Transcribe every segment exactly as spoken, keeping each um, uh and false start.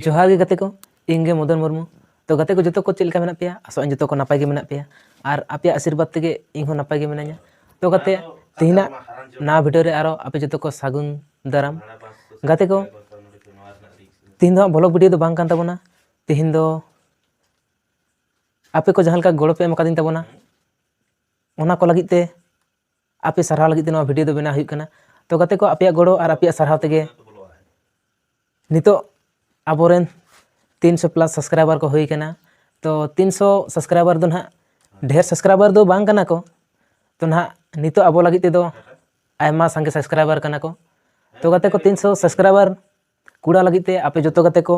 ᱡᱚᱦᱟᱨ ᱜᱮ ᱜᱟᱛᱮ ᱠᱚ, ᱤᱧ ᱜᱮ ᱢᱚᱫᱚᱱ ᱢᱩᱨᱢᱩ᱾ ᱛᱚ ᱜᱟᱛᱮ ᱠᱚ, ᱡᱚᱛᱚ ᱠᱚ ᱪᱮᱫ ᱞᱮᱠᱟ ᱢᱮᱱᱟᱜ ᱯᱮᱭᱟ? ᱟᱥᱚᱜ ᱟᱹᱧ ᱡᱚᱛᱚ ᱠᱚ ᱱᱟᱯᱟᱭ ᱜᱮ ᱢᱮᱱᱟᱜ ᱯᱮᱭᱟ, ᱟᱨ ᱟᱯᱮᱭᱟᱜ ᱟᱥᱤᱨᱵᱟᱫᱽ ᱛᱮᱜᱮ ᱤᱧ ᱦᱚᱸ ᱱᱟᱯᱟᱭ ᱜᱮ ᱢᱤᱱᱟᱹᱧᱟ᱾ ᱛᱚ ᱜᱟᱛᱮ, ᱛᱮᱦᱮᱧᱟᱜ ᱱᱟᱣᱟ ᱵᱷᱤᱰᱤᱭᱳ ᱨᱮ ᱟᱨᱚ ᱟᱯᱮ ᱡᱚᱛᱚ ᱠᱚ ᱥᱟᱹᱜᱩᱱ ᱫᱟᱨᱟᱢ᱾ ᱜᱟᱛᱮ ᱠᱚ, ᱛᱮᱦᱮᱧ ᱫᱚ ᱦᱟᱸᱜ ᱵᱷᱞᱚᱜ ᱵᱷᱤᱰᱤᱭᱳ ᱫᱚ ᱵᱟᱝ ᱠᱟᱱ ᱛᱟᱵᱚᱱᱟ᱾ ᱛᱮᱦᱮᱧ ᱫᱚ ᱟᱯᱮ ᱠᱚ ᱡᱟᱦᱟᱸ ᱞᱮᱠᱟ ᱜᱚᱲᱚ ᱯᱮ ᱮᱢ ᱟᱠᱟᱫᱤᱧ ᱛᱟᱵᱚᱱᱟ, ᱚᱱᱟ ᱠᱚ ᱞᱟᱹᱜᱤᱫ ᱛᱮ, ᱟᱯᱮ ᱥᱟᱨᱦᱟᱣ ᱞᱟᱹᱜᱤᱫ ᱛᱮ ᱱᱚᱣᱟ ᱵᱷᱤᱰᱤᱭᱳ ᱫᱚ ᱵᱮᱱᱟᱣ ᱦᱩᱭᱩᱜ ᱠᱟᱱᱟ᱾ ᱛᱚ ᱜᱟᱛᱮ ᱠᱚ, ᱟᱯᱮᱭᱟᱜ ᱜᱚᱲᱚ ᱟᱨ ᱟᱯᱮᱭᱟᱜ ᱥᱟᱨᱦᱟᱣ ᱛᱮᱜᱮ ᱱᱤᱛᱚᱜ ᱟᱵᱚᱨᱮᱱ ᱛᱤᱱᱥᱚ ᱯᱞᱟᱥ ᱥᱟᱵᱥᱠᱨᱟᱭᱵᱟᱨ ᱠᱚ ᱦᱩᱭ ᱠᱟᱱᱟ᱾ ᱛᱚ ᱛᱤᱱᱥᱚ ᱥᱟᱵᱥᱠᱨᱟᱭᱵᱟᱨ ᱫᱚ ᱱᱟᱦᱟᱜ ᱰᱷᱮᱨ ᱥᱟᱵᱥᱠᱨᱟᱭᱵᱟᱨ ᱫᱚ ᱵᱟᱝ ᱠᱟᱱᱟ ᱠᱚ᱾ ᱛᱚ ᱱᱟᱦᱟᱜ ᱱᱤᱛᱚᱜ ᱟᱵᱚ ᱞᱟᱹᱜᱤᱫ ᱛᱮᱫᱚ ᱟᱭᱢᱟ ᱥᱟᱸᱜᱮ ᱥᱟᱵᱥᱠᱨᱟᱭᱵᱟᱨ ᱠᱟᱱᱟ ᱠᱚ᱾ ᱛᱚ ᱜᱟᱛᱮ ᱠᱚ, ᱛᱤᱱᱥᱚ ᱥᱟᱵᱥᱠᱨᱟᱭᱵᱟᱨ ᱠᱩᱲᱟᱹᱣ ᱞᱟᱹᱜᱤᱫ ᱛᱮ ᱟᱯᱮ ᱡᱚᱛᱚ ᱜᱟᱛᱮ ᱠᱚ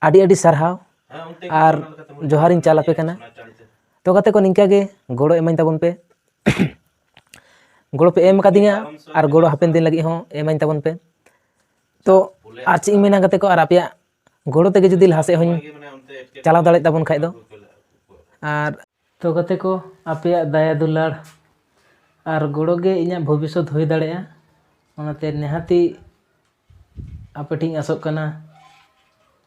ᱟᱹᱰᱤ ᱟᱹᱰᱤ ᱥᱟᱨᱦᱟᱣ᱾ ᱟᱨ ᱡᱚᱦᱟᱨᱤᱧ ᱪᱟᱞ ᱟᱯᱮ ᱠᱟᱱᱟ᱾ ᱛᱚ ᱜᱟᱛᱮ ᱠᱚ, ᱱᱤᱝᱠᱟ ᱜᱮ ᱜᱚᱲᱚ ᱮᱢᱟᱹᱧ ᱛᱟᱵᱚᱱ ᱯᱮ᱾ ᱜᱚᱲᱚ ᱯᱮ ᱮᱢ ᱟᱠᱟᱫᱤᱧᱟ ᱟᱨ ᱜᱚᱲᱚ ᱦᱟᱯᱮᱱ ᱫᱤᱱ ᱞᱟᱹᱜᱤᱫ ᱦᱚᱸ ᱮᱢᱟᱹᱧ ᱛᱟᱵᱚᱱ ᱯᱮ᱾ ᱛᱚ ᱟᱨ ᱪᱮᱫ ᱤᱧ ᱢᱮᱱᱟ ᱜᱟᱛᱮ ᱠᱚ, ᱟᱨ ᱟᱯᱮᱭᱟᱜ ᱜᱚᱲᱚ ᱛᱮᱜᱮ ᱡᱩᱫᱤ ᱞᱟᱦᱟ ᱥᱮᱫ ᱦᱚᱸᱧ ᱪᱟᱞᱟᱣ ᱫᱟᱲᱮᱭᱟᱜ ᱛᱟᱵᱚᱱ ᱠᱷᱟᱡ ᱫᱚ᱾ ᱟᱨ ᱛᱚ ᱜᱟᱛᱮ ᱠᱚ, ᱟᱯᱮᱭᱟᱜ ᱫᱟᱭᱟ ᱫᱩᱞᱟᱹᱲ ᱟᱨ ᱜᱚᱲᱚ ᱜᱮ ᱤᱧᱟᱹᱜ ᱵᱷᱚᱵᱤᱥᱥᱚᱛ ᱦᱩᱭ ᱫᱟᱲᱮᱭᱟᱜᱼᱟ᱾ ᱚᱱᱟᱛᱮ ᱱᱤᱦᱟᱹᱛᱤ ᱟᱯᱮ ᱴᱷᱮᱱ ᱤᱧ ᱟᱥᱚᱜ ᱠᱟᱱᱟ,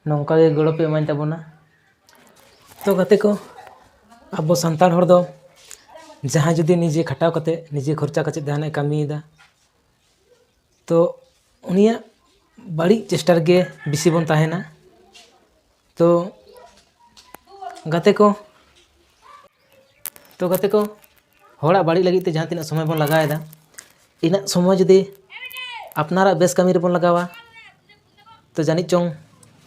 ᱱᱚᱝᱠᱟ ᱜᱮ ᱜᱚᱲᱚ ᱯᱮ ᱮᱢᱟᱹᱧ ᱛᱟᱵᱚᱱᱟ᱾ ᱛᱚ ᱜᱟᱛᱮ ᱠᱚ, ᱟᱵᱚ ᱥᱟᱱᱛᱟᱲ ᱦᱚᱲ ᱫᱚ ᱡᱟᱦᱟᱸᱭ ᱡᱩᱫᱤ ᱱᱤᱡᱮ ᱠᱷᱟᱴᱟᱣ ᱠᱟᱛᱮ, ᱱᱤᱡᱮ ᱠᱷᱚᱨᱪᱟ ᱠᱟᱛᱮ ᱡᱟᱦᱟᱱᱟᱜ ᱮ ᱠᱟᱹᱢᱤᱭᱮᱫᱟ, ᱛᱚ ᱩᱱᱤᱭᱟᱜ ᱵᱟᱹᱲᱤᱡ ᱪᱮᱥᱴᱟ ᱨᱮᱜᱮ ᱵᱮᱥᱤ ᱵᱚᱱ ᱛᱟᱦᱮᱱᱟ᱾ ᱛᱚ ᱜᱟᱛᱮ ᱠᱚ, ᱛᱚ ᱜᱟᱛᱮ ᱠᱚ, ᱦᱚᱲᱟᱜ ᱵᱟᱹᱲᱤᱡ ᱞᱟᱹᱜᱤᱫ ᱛᱮ ᱡᱟᱦᱟᱸ ᱛᱤᱱᱟᱹᱜ ᱥᱚᱢᱚᱭ ᱵᱚᱱ ᱞᱟᱜᱟᱣᱮᱫᱟ, ᱤᱱᱟᱹᱜ ᱥᱚᱢᱚᱭ ᱡᱩᱫᱤ ᱟᱯᱱᱟᱨᱟᱜ ᱵᱮᱥ ᱠᱟᱹᱢᱤ ᱨᱮᱵᱚᱱ ᱞᱟᱜᱟᱣᱟ, ᱛᱚ ᱡᱟᱹᱱᱤᱡ ᱪᱚᱝ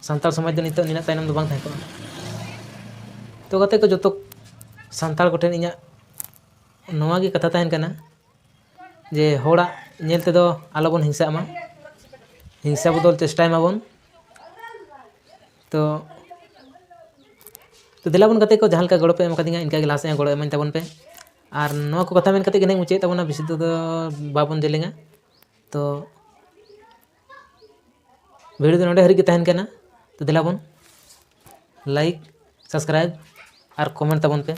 ᱥᱟᱱᱛᱟᱲ ᱥᱚᱢᱟᱡᱽ ᱫᱚ ᱱᱤᱛᱚᱜ ᱱᱤᱱᱟᱹᱜ ᱛᱟᱭᱱᱚᱢ ᱫᱚ ᱵᱟᱝ ᱛᱟᱦᱮᱸ ᱠᱚᱜᱼᱟ᱾ ᱛᱚ ᱜᱟᱛᱮ ᱠᱚ, ᱡᱚᱛᱚ ᱥᱟᱱᱛᱟᱲ ᱠᱚᱴᱷᱮᱱ ᱤᱧᱟᱹᱜ ᱱᱚᱣᱟ ᱜᱮ ᱠᱟᱛᱷᱟ ᱛᱟᱦᱮᱱ ᱠᱟᱱᱟ ᱡᱮ ᱦᱚᱲᱟᱜ ᱧᱮᱞ ᱛᱮᱫᱚ ᱟᱞᱚᱵᱚᱱ ᱦᱤᱝᱥᱟᱜ ᱢᱟ, ᱦᱤᱝᱥᱟ ᱵᱚᱫᱚᱞ ᱪᱮᱥᱴᱟᱭ ᱢᱟᱵᱚᱱ᱾ ᱛᱚ, ᱛᱚ ᱫᱮᱞᱟ ᱵᱚᱱ ᱜᱟᱛᱮ ᱠᱚ, ᱡᱟᱦᱟᱸ ᱞᱮᱠᱟ ᱜᱚᱲᱚ ᱯᱮ ᱮᱢ ᱠᱟᱫᱤᱧᱟ, ᱤᱱᱠᱟ ᱜᱮ ᱞᱟᱦᱟ ᱥᱮᱫ ᱦᱚᱸ ᱜᱚᱲᱚ ᱮᱢᱟᱹᱧ ᱛᱟᱵᱚᱱ ᱯᱮ᱾ ᱟᱨ ᱱᱚᱣᱟ ᱠᱚ ᱠᱟᱛᱷᱟ ᱢᱮᱱ ᱠᱟᱛᱮ ᱜᱮ ᱱᱟᱦᱟᱜ ᱢᱩᱪᱟᱹᱫ ᱛᱟᱵᱚᱱᱟ, ᱵᱮᱥᱤ ᱫᱚ ᱵᱟᱵᱚᱱ ᱡᱮᱞᱮᱧᱟ᱾ ᱛᱚ ᱵᱷᱤᱰᱤᱭᱳ ᱫᱚ ᱱᱚᱰᱮ ᱦᱟᱹᱨᱤᱡ ᱜᱮ ᱛᱟᱦᱮᱱ ᱠᱟᱱᱟ᱾ ᱛᱚ ᱫᱮᱞᱟ ᱵᱚᱱ ᱞᱟᱭᱤᱠ, ᱥᱟᱵᱥᱠᱨᱟᱭᱤᱵ ᱟᱨ ᱠᱚᱢᱮᱱᱴ ᱛᱟᱵᱚᱱ ᱯᱮ᱾